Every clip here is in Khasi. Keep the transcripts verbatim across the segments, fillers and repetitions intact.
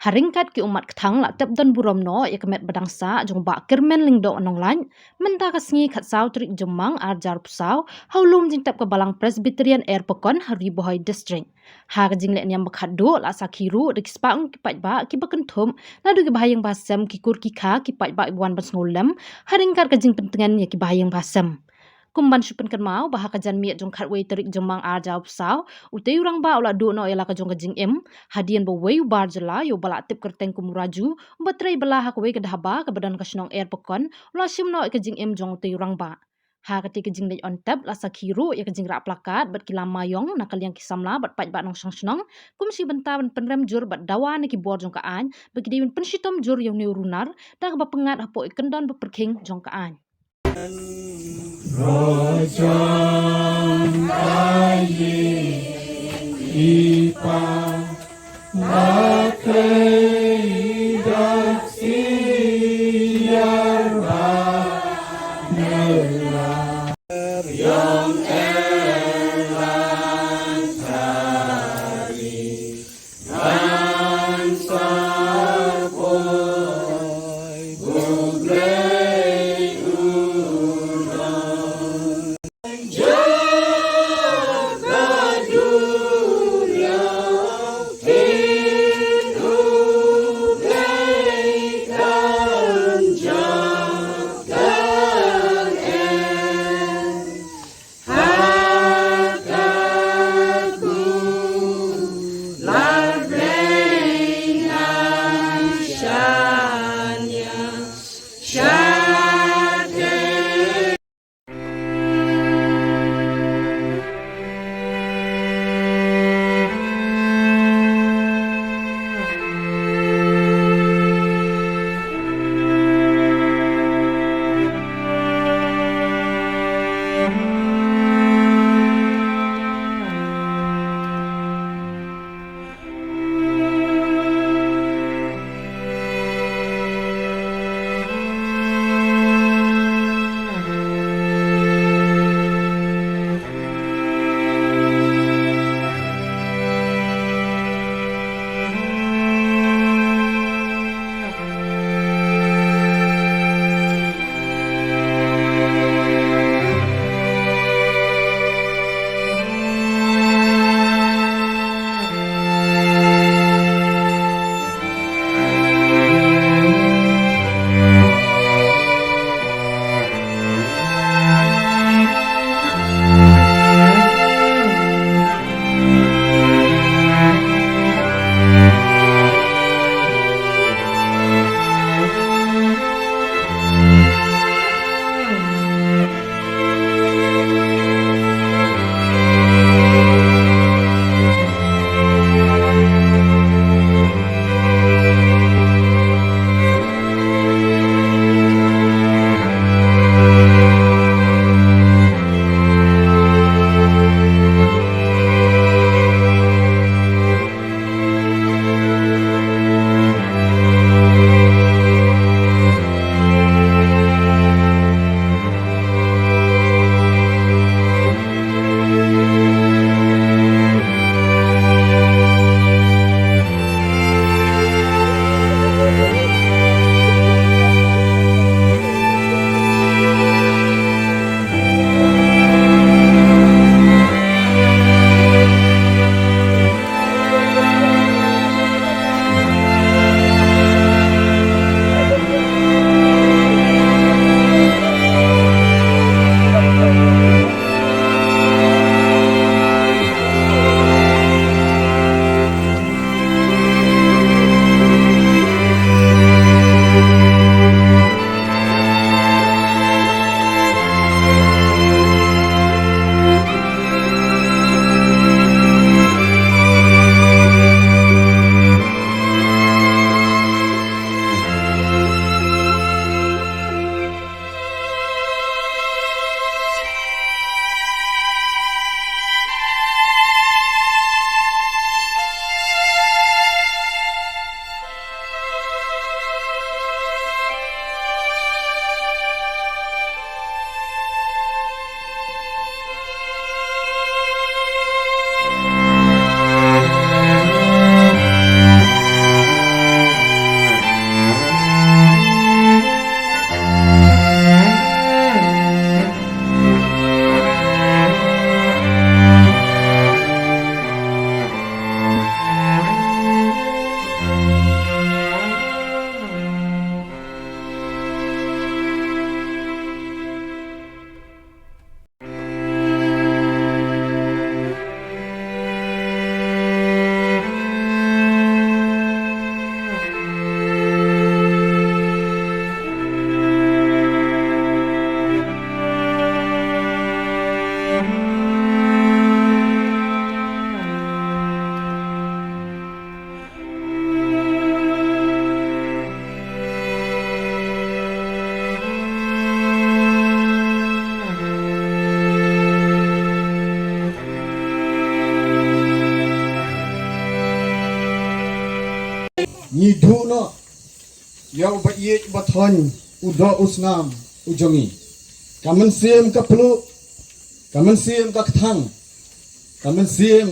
Ha ryngkat ki ummat kthang la tep don burom noh ïa ka met ba dang sah jong Bah Kyrmen Lyngdoh Nonglait mynta ka sngi khatsaw tarik Jymmang ar hajar arphew saw ha u lum jingtep ka Balang Presbyterian Airpakon ha Ri Bhoi District. Ha ka jingleh niam ba khatduh la sakhi ruh da ki spah ngut ki paidbah kiba kynthup naduh kiba ha ïing ba ha sem, ki kur ki kha, ki paidbah kiba wan ban sngewlem ha ryngkat ka jingpyntngen ïa kiba ha ïing ba ha sem. Kum ban shu pynkynmaw ba ha ka janmiet jong khatwei tarik Jymmang ar hajar arphew saw, utei u rangbah u la duh noh ïa la ka jong ka jingim hadien ba uwei u bar jylla ïa uba la tip kyrteng kum u Raju, uba trei bylla ha kawei ka dhaba kaba don ha ka shnong Airpakon, u la shim noh ïa ka jingim jong utei u rangbah. Ha katei ka jingleit on tep la sakhi ruh ïa ka jingrah plakat bad ki lam maïong na ka liang ki samla bad paidbah nongshong shnong, kum shi bynta ban pynrem jur bad dawa na ki bor jong ka aiñ ba ki dei ban pynshitom jur ïa une u runar da kaba pyngngad hapoh i kyndon ba pyrkhing jong ka aiñ. Rojang kayi ipa bakay daksi yarba nela. Yong elan tari. ïa u ba ïeit ba thoiñ, u doh u snam u jong ngi. Ka mynsiem ka pluh, ka mynsiem ka kthang, ka mynsiem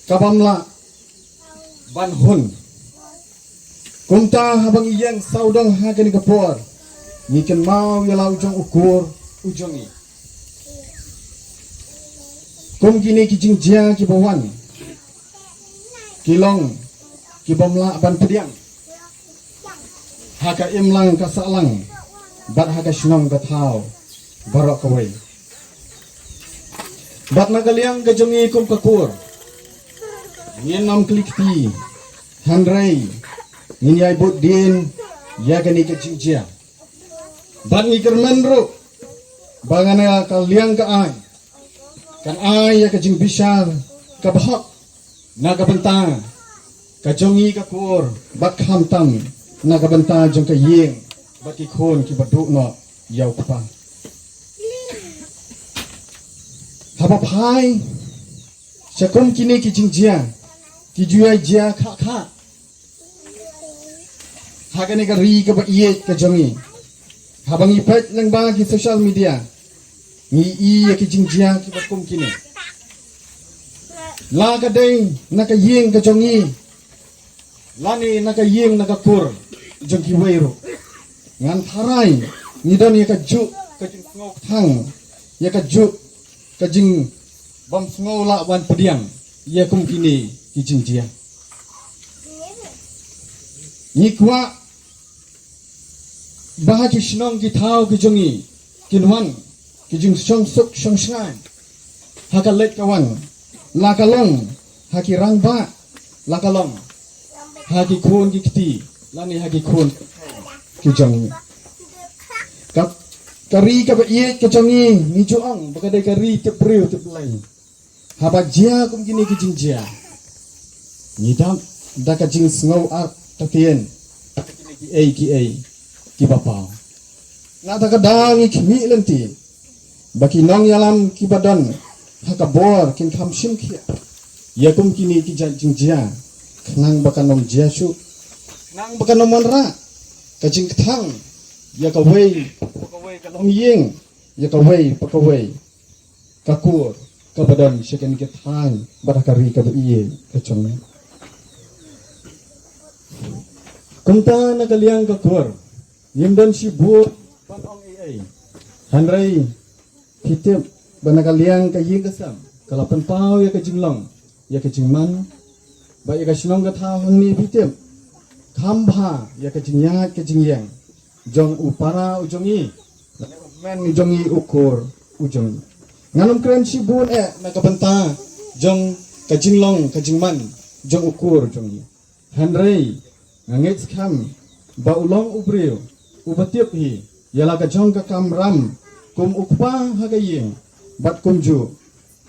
ka bym lah ban hun. Kumta haba ngi ïeng sawdong ha kane ka por, ngi kynmaw ïa la u jong u kur u jong ngi. Kum kine ki jingjia ki ba wan, ki long ki bym lah ban pdiang ha ka imlang ka sahlang bad ha ka shnong ka thaw baroh kawei. Bad na ka liang ka jong ngi kum ka kur, ngin ym kli kti, hynrei ngin ïai bud dien ïa kane ka jingjia. Bad ngi kyrmen ruh ba ngan, na ka liang ka aiñ, kan ai ïa ka jingbishar ka bahok na ka bynta ka jong ngi ka kur, bad khamtam na ka bynta jong ka ïing bad ki khun ki ba duh noh ïa u kpa. Haba phai sha kum kine ki jingjia, ki ju ïai jia khah khah ha kane ka ri ka ba ïeit ka jong ngi. Haba ngi peit lyngba ki social media, ngi i ïa ki jingjia ki ba kum kine, la ka dei na ka ïing ka jong ngi lane na ka ïing na ka kur jong kiwei ruh. Ngan tharai ngi don ïa ka juk ka jingsngew kthang, ïa ka juk ka jingbym sngew lah ban pdiang ïa kum kine ki jingjia. Ngi kwah ba ha ki shnong ki thaw ki jong ngi kin wan ki jingshong suk shong shngaiñ ha ka leit ka wan, la ka long ha ki rangbah, la ka long ha ki khun ki kti lane ha ki khun ki jong ngi. Ka, ka ri ka ba ïeit ka jong ngi, ngi ju ong ba ka dei ka ri tip briew tip Blei. Haba jia kum kine ki jingjia, ngi dap da ka jingsngew ar tatien ha kine ki ei ki ei ki ba paw. Na kata ka daw ngi khmih lynti ba ki nongïalam ki ba don ha ka bor kin kham shim khia ïa kum kine ki jait jingjia, khnang ba kan ym jia shuh, khnang ba kan ym wanrah ka jingkthang ïa kawei pa kawei ka longïing, ïa kawei pa kawei ka kur ka ba don sha kane ka thaiñ bad ha ka ri ka ba ïeit ka jong ngi. Kumta na ka liang ka kur, ngim don shibun ban ong ei ei, hynrei phi tip ba na ka liang ka ïing ka sem ka la pynpaw ïa ka jinglong, ïa ka jingman, ba ïa ka shnong ka thaw hangne phi tip kham bha ïa ka jingïaid ka jingïeng jong u para u jong ngi, lane u hynmen u jong ngi, u kur u jong ngi. Ngan ym kren shibun eh na ka bynta jong ka jinglong ka jingman jong u kur u jong ngi. Hynrei nga ngeit skhem ba u long u briew u ba tip hi ïa la ka jong ka kamram kum u kpa ha ka ïing bad kumjuh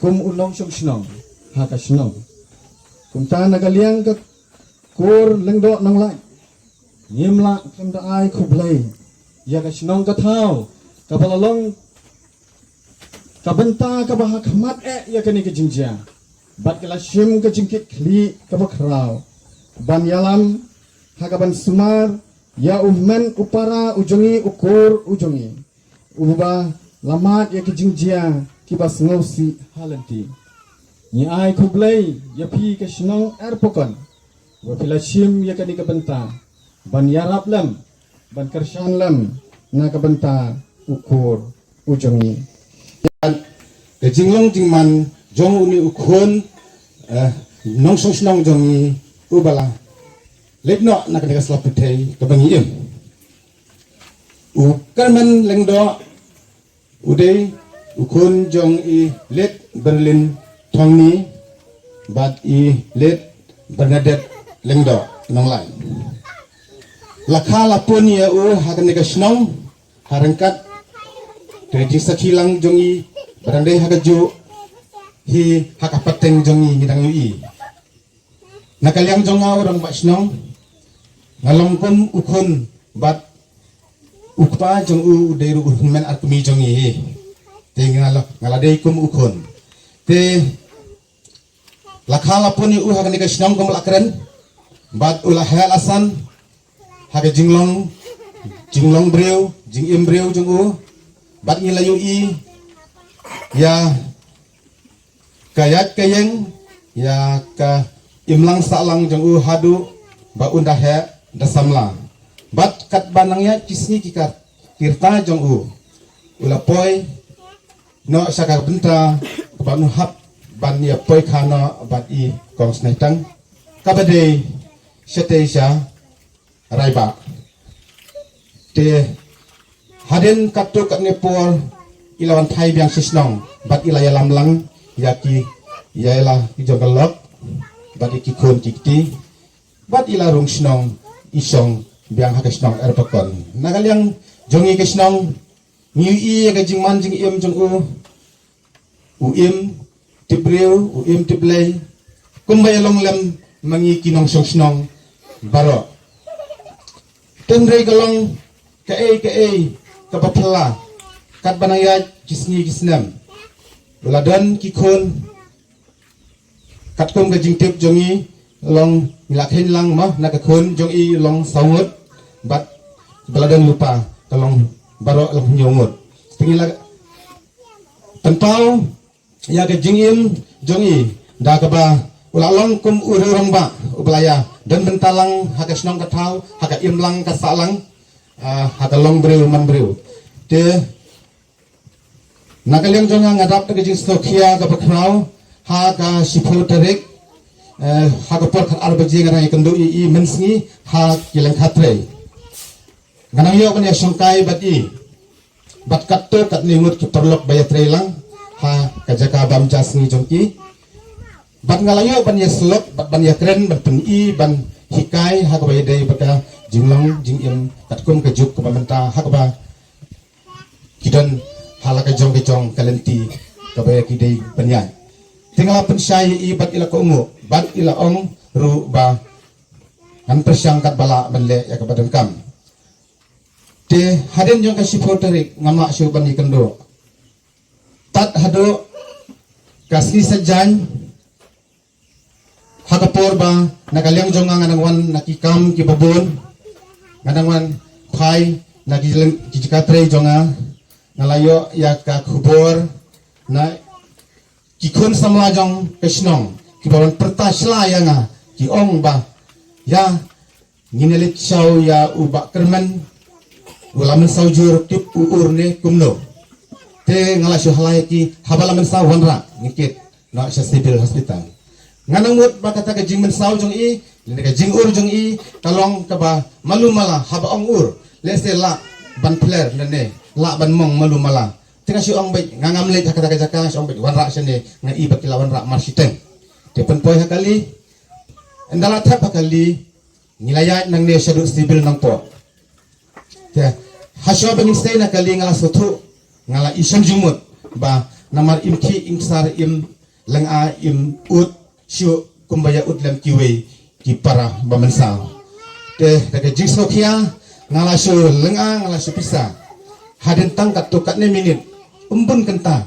kum u nongshong shnong ha ka shnong. Kumta na ka liang ka kur Lyngdoh Nonglait, ngim lah khlem da ai khublei ïa ka shnong ka thaw ka ba la long ka bynta ka ba ha khmat eh ïa kane ka jingjia, bad ka la shim ka jingkit khlieh ka ba khraw ban ïalam ha ka ban sumar ïa u hynmen u para u jong ngi, u kur u jong ngi, u ba la mad ïa ki jingjia ki ba sngewsih ha lynti. Ngi ai khublei ïa phi ka shnong Erpokon ba phi la shim ïa kane ka bynta ban ïarap lem, ban kyrshan lem na ka bynta u kur u jong ngi. Ka jinglong jingman jong une u khun, eh, nongshong shnong jong ngi u ba la leit noh na kane ka sla pyrthei ka ba ngi im. U Kyrmen Lyngdoh u dei u khun jong i Late Berlin Thongni bad i Late Bernadette Lyngdoh Nonglait. La kha la pun ïa u ha kane ka shnong ha ryngkat ka jingsakhi lang jong i ba dang dei ha ka juh hi ha ka pateng jong i ngi dang ïohi. Na ka liang jong nga u rangbah shnong, nga long kum u khun bad u kpa jong u u dei ruh u hynmen ar kmie jong ngi. Te nga la, nga la dei kum u khun. Te la kha la pun ïa u ha kane ka shnong kum la kren bad u la heh la san ha ka jinglong, jinglong briew, jingim briew jong u, bad ngi la ïohi ïa ka ïaid ka ïeng, ïa ka imlang sahlang jong u haduh ba un da heh da samla. Bad katba nang ïaid ki sngi ki kar, ki rta jong u, u la poi noh sha ka bynta kaba un hap ban ïa poi kha noh bad i Kong Sniawtang, kaba dei shatei sha Raibah. Te hadien katto katne por i la wan phai biang sha shnong bad i la ïalam lang ïa ki, ïa la ki jong ka lok bad ïa ki khun ki kti, bad i la rung shnong, i shong biang ha ka shnong Erpakon. Na ka liang jong ngi ka shnong, ngi ïohi ïa ka jingman jingim jong u, u im tip briew, u im tip Blei, kumba ïalong lem ma ngi ki nongshong shnong baroh. Te hynrei ka long kaei kaei kaba phylla, katba nang ïaid ki sngi ki snem, u la don ki khun, katkum ka jingtip jong ngi, long ngi la kheiñ lang mo, na ka khun jong i long saw ngut, bad ba la don lypa ka long baroh long hynñiew ngut. Te ngi la pynpaw ïa ka jingim jong i da kaba u la long kum u riewrangbah uba la ïa don bynta lang ha ka shnong ka thaw, ha ka imlang ka sahlang, ah, ha ka long briew man briew. Te na ka liang jong nga, nga dap da ka jingsngewkhia kaba khraw, ha ka shiphew tarik, eh, ha ka por khatar baje nga dang ïakynduh ïa i mynsngi ha ki lyngkha trei. Nga dang ïoh ban ïashongkai bad i, bad katto katne ngut ki paralok ba ïatrei lang ha ka jaka bam ja sngi jong ki. Bad nga la ïoh ban ïasyllok bad ban ïakren, ban pyni, ban hikai ha kaba ïadei bad ka jinglong jingim katkum ka juk kaba mynta, ha kaba ki don ha la ka jong ka jong ka lynti kaba ïa ki dei ban ïaid. Te nga la pynshai ïa i bad i la kohnguh bad i la ong ruh ba ngan pyrshang katba lah ban leh ïa kaba donkam. Te hadien jong ka shiphew tarik ngam lah shuh ban ïakynduh. Tad haduh ka sngi Saitjaiñ, ha ka por ba na ka liang jong nga nga dang wan na ki kam kiba bun, nga dang wan phai na ki leng-, ki jaka trei jong nga, nga la ïoh ïa ka khubor na ki khun samla jong ka shnong kiba wan pyrta shla ïa nga, ki ong ba ïa ngin ïa leit shaw ïa u Bah Kyrmen, u la mynsaw jur, tip u ur ne kumno. Te nga la shu halai ïa ki, haba la mynsaw wanrah ngin kit noh sha Civil Hospital. Nga nang mut ba kata ka jingmynsaw jong i lane ka jingur jong i ka long kaba malu mala, haba ong ur lehse lah ban pler lane lah ban mong malu mala. Te nga shu ong beit, nga ngam leit ha kata ka jaka, nga shu ong beit wanrah shane, nga i ba ki la wanrah mar shiteng. Te pynpoi ha kali, ynda la thep ha kali, ngi la ïaid nangne shaduh Civil Nongpoh. Te hashuwa ba ngin sei na kali nga la sngewthuh, nga la i shem jingmut ba namar im khih im ksar, im lynga, im ud shuh kumba ïa ud lem kiwei ki para ba mynsaw. Te da ka jingsngewkhia nga la shu lynga, nga la shu pisa. Hadien tang katto katne minit, ym bun kynta,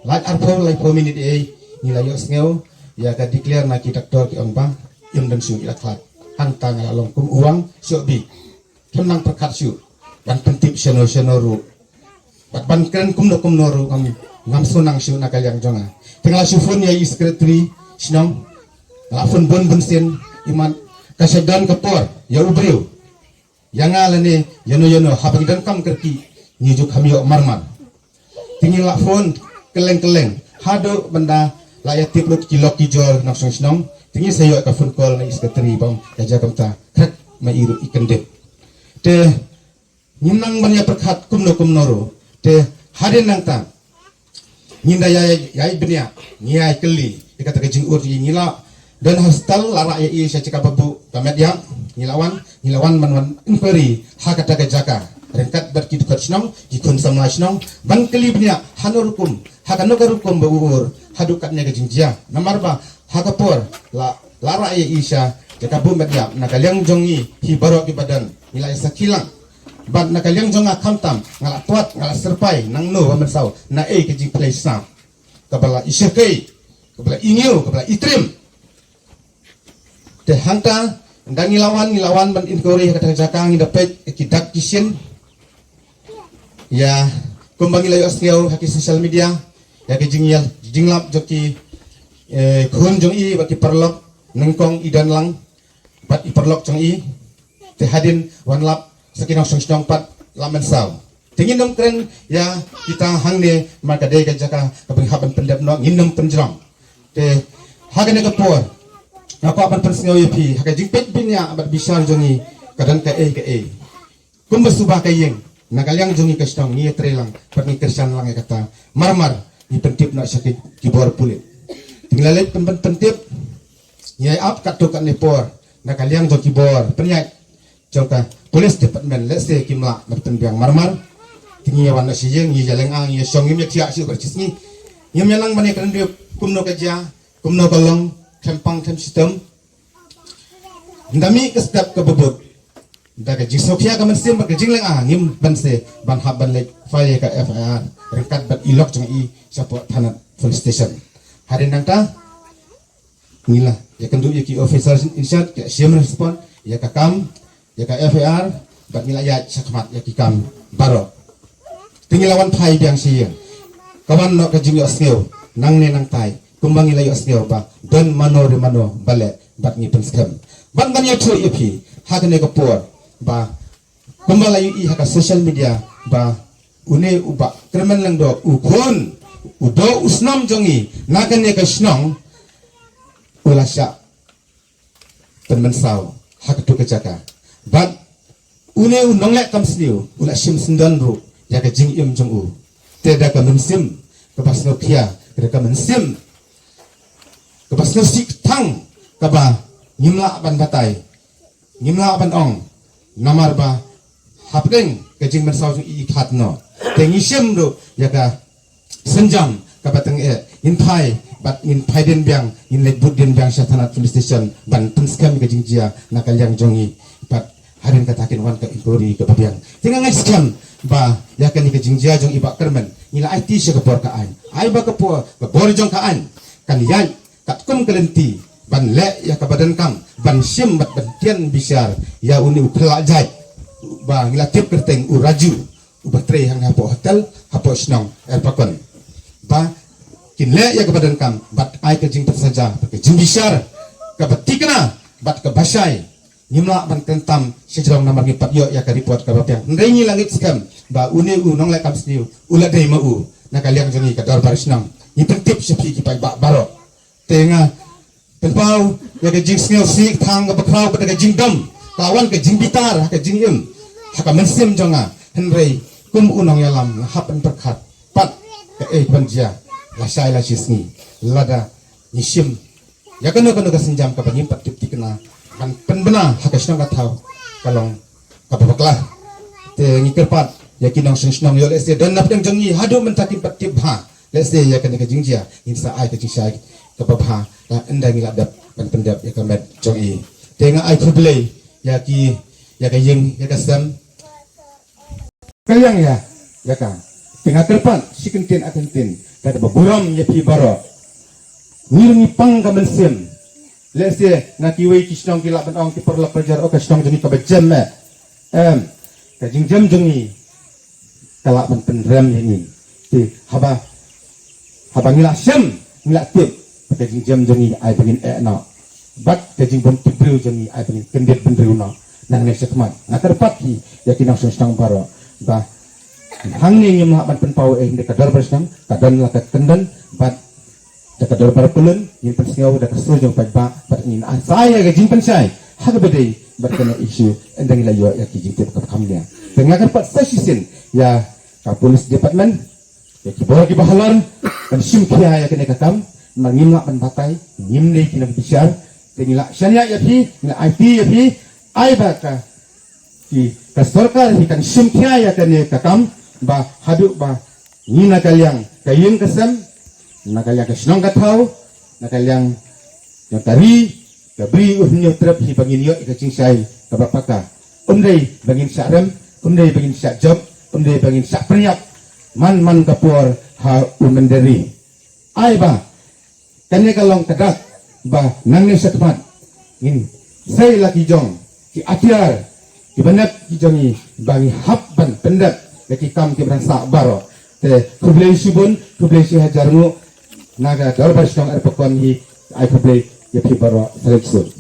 lait arphew laiphew minit ei, ngi la ïohsngew ïa ka declare na ki doktor, ki ong ba im don shuh, i la khlad. Hangta nga la long kum u wang, shuh bit. Khlem nang pyrkhat shuh ban pyntip shano shano ruh, bad ban kren kumno kumno ruh, ngam, ngam sngewtynnat shuh na ka liang jong nga. Te nga la shu phone ïa i secretary shnong, nga la phone bun bun sien, imat ka shah don ka por ïa u briew ïa nga lane ïano ïano, haba ngi donkam kyrkieh ngi ju kham ïoh marmar. Te ngi la phone kylleng kylleng haduh ban da la ïa tip lut ki lok ki jor nongshong shnong. Te ngi sa ïoh ka phone call na i secretary ba ong ka jia kumta, khreh ma i ruh i kyndit. Te ngim nang ban ïa pyrkhat kumno kumno ruh. Te hadien nangta ngin da ïa, ïa, ïa bniah, ngi ïa kylli ïa kata ka jingur jong i. Ngi la don hospital, la rah ïa i sha jaka ba buh ka met ïap. Ngi la wan, ngi la wan ban wan inquiry ha kata ka jaka ryngkat bad ki dkhot shnong, ki khun samla shnong, ban kylli bniah hano rukom, ha kano ka rukom ba u ur haduh katne ka jingjia. Namar ba ha ka por la, la rah ïa i sha jaka buh met ïap, na ka liang jong ngi hi baroh kiba don ngi la ïa sakhi lang. Bad na ka liang jong nga khamtam nga la twad, nga la syrpai nangno ba mynsaw, na ei ka jingphlei sam kaba la i shyrkhei, kaba la i ngiew, kaba la i triem. Te hangta Nda ngi la wan, ngi la wan ban inquiry ha kata ka jaka, ngi da peit ki dak ki shin. Ïa, kumba ngi la ïohsngew ha ki social media ïa ki jingïal, jinglap jong ki, eh, khun jong i bad ki paralok, nyngkong i don lang bad i paralok jong i. Te hadien wan lap sa ki nongshong shnong pat la mynsaw. Te ngin ym kren ïa kita hangne, namar ka dei ka jaka kaba ngi hap ban pyndep noh, ngin ym pynjrong. Te ha kane ka por nga kwah ban pynsngew ïa phi ha ka jingpeit bniah bad bishar jong ngi, ka don kaei kaei. Kumba suba ka ïing, na ka liang jong ngi ka shnong ngi ïatrei lang bad ngi kyrshan lang ïa kata. Marmar ngi pyntip noh sha ki, ki bor pulit. Te ngi la leit pyn, pyn, pyntip, ngi ïa ap katto katne por na ka liang jong ki bor pynïaid jong ka police department, lehse kim lah ban pynbiang marmar. Te ngi ïa wan na sha ïing, ngi ïa lynga, ngi ïa shong, ngim ïa thiah shuh bad shi sngi. Ngim ïa nang ban ïa kren kumno ka jia, kumno ka long, khlem pang khlem shitom. Nda mih ka step kaba bud, da ka jingsngewkhia ka mynsiem bad ka jinglynga, ngim banse ban hap ban leit file ïa ka F I R ryngkat bad i lok jong i shapoh thanat police station. Hadien nangta ngi la ïakynduh ïa ki officer in charge, ki la shim respond ïa ka kam, ïa ka F I R, bad ngi la ïaid shakhmat ïa ki kam baroh. Te ngi la wan phai biang sha ïing. Ka wan noh ka jingïohsngew nangne nangtai, kumba ngi la ïohsngew ba don mano re mano ba leh bad ngi pynskhem. Bad ngan ïathuh ïa phi ha kane ka por ba kumba la ïohi ha ka social media ba une u Bah Kyrmen Lyngdoh, u khun, u doh u snam jong ngi na kane ka shnong, u la shah pynmynsaw ha katu ka jaka. Bad une u nongleh kam sniew u la shim syndon ruh ïa ka jingim jong u. Te da ka mynsiem kaba sngewkhia, da ka mynsiem kaba sngewsih thang, kaba ngim lah ban batai, ngim lah ban ong, namar ba hapdeng ka jingmynsaw jong i khat noh. Te ngi shim ruh ïa ka sienjam kaba tyngeh, ngin phai bad ngin phai dien biang, ngin leit bud dien biang sha thanat police station ban pynskhem ka jingjia na ka liang jong ngi. Bad hadien kata kin wan ka inquiry kaba biang. Te nga ngeit skhem ba ïa kane ka jingjia jong i Bah Kyrmen ngi la aiti sha ka bor ka aiñ. Ai ba ka bor, ka bor jong ka aiñ kan ïaid katkum ka lynti ban leh ïa kaba donkam, ban shim bad ban tian bishar ïa une u khlad jait ba ngi la tip kyrteng u Raju, uba trei hangne hapoh hotel hapoh shnong Erpakon. Ba kin leh ïa kaba donkam bad ai ka jingpynsaja bad ka jingbishar kaba thikna bad kaba shai. Ngim lah ban kren tam sha jrong namar ngi pat ïoh ïa ka report kaba biang. Hynrei ngi la ngeit skhem ba une u nongleh kam sniew u la dei ma u. Na ka liang jong ngi ka dorbar shnong ngi pyntip sha phi ki paidbah baroh. Te nga pynpaw ïa ka jingsngewsih thang kaba khraw bad ka jingdom, ka wan ka jingbitar ha ka jingim, ha ka mynsiem jong nga. Hynrei kum u nongïalam nga hap ban pyrkhat pat kaei kaban jia la shai la shi sngi, lada ngi shim ïa kano kano ka sienjam kaba ngim pat tip thikna ban pynbna ha ka shnong ka thaw, ka long kaba bakla. Te ngi kyrpad ïa ki nongshong shnong, ïoh lehse don napdeng jong ngi haduh mynta kim pat tip bha, lehse ïa kane ka jingjia ngin sa ai ka jingshai kaba bha, la ynda ngi la dep ban pyndep ïa ka met jong i. Te nga ai khublei ïa ki, ïa ka ïing ïa ka sem. Ka liang ïa, ïa ka. Te nga kyrpad shi kyntien ar kyntien da kaba burom ïa phi baroh. Ngi ruh ngi pang ka mynsiem. Lehse na kiwei ki shnong ki lah ban ong, ki paralok parajor, o ka shnong jong ngi kaba jem eh. Em, ka jingjem jong ngi ka lah ban pynrem ïa ngi. Te haba, haba ngi la shem, ngi la tip, ka jingjem jong ngi ai ba ngin eh noh. Bad ka jingbymtip briew jong ngi ai ba ngin kyndit bynriew noh. Nangne shakhmat nga kyrpad hi ïa ki nongshong shnong baroh ba hangne ngim lah ban pynpaw ei, hynrei ka dorbar shnong ka don la ka kyndon bad da ka dorbar pyllun ngin pynsngew da ka sur jong paidbah bad ngin ai sa ïa ka jingpynshai ha kaba dei bad kane issue ynda ngi la ïoh ïa ki jingtip kaba kham nia. Te nga kyrpad sa shisien ïa ka police department, ïa ki bor kiba halor ban shim khia ïa kane ka kam, namar ngim lah ban batai, ngim dei ki nongbishar. Te ngi la shaniah ïa phi, ngi la aiti ïa phi, ai ba ka, ki, ka sorkar hi kan shim khia ïa kane ka kam, ba haduh ba ngi na ka liang ka ïing ka sem, na ka liang ka shnong ka thaw, na ka liang jong ka ri, ka bri u hynñiew trep hi ba ngin ïoh ïa ka jingshai kaba paka. Um dei ba ngin shah rem, um dei ba ngin shah jop, um dei ba ngin shah pynïap man man ka por ha u mynder ri. Ai ba kane ka long ka dak ba nangne shakhmat ngin sei la ki jong ki atiar ki banep ki jong ngi ba ngi hap ban pyndep ïa ki kam ki ban sah baroh. Te khublei shibun, khublei shi hajar nguh. Na ka Dorbar Shnong Erpakon hi ai khublei ïa phi baroh. Sa khublei shibun.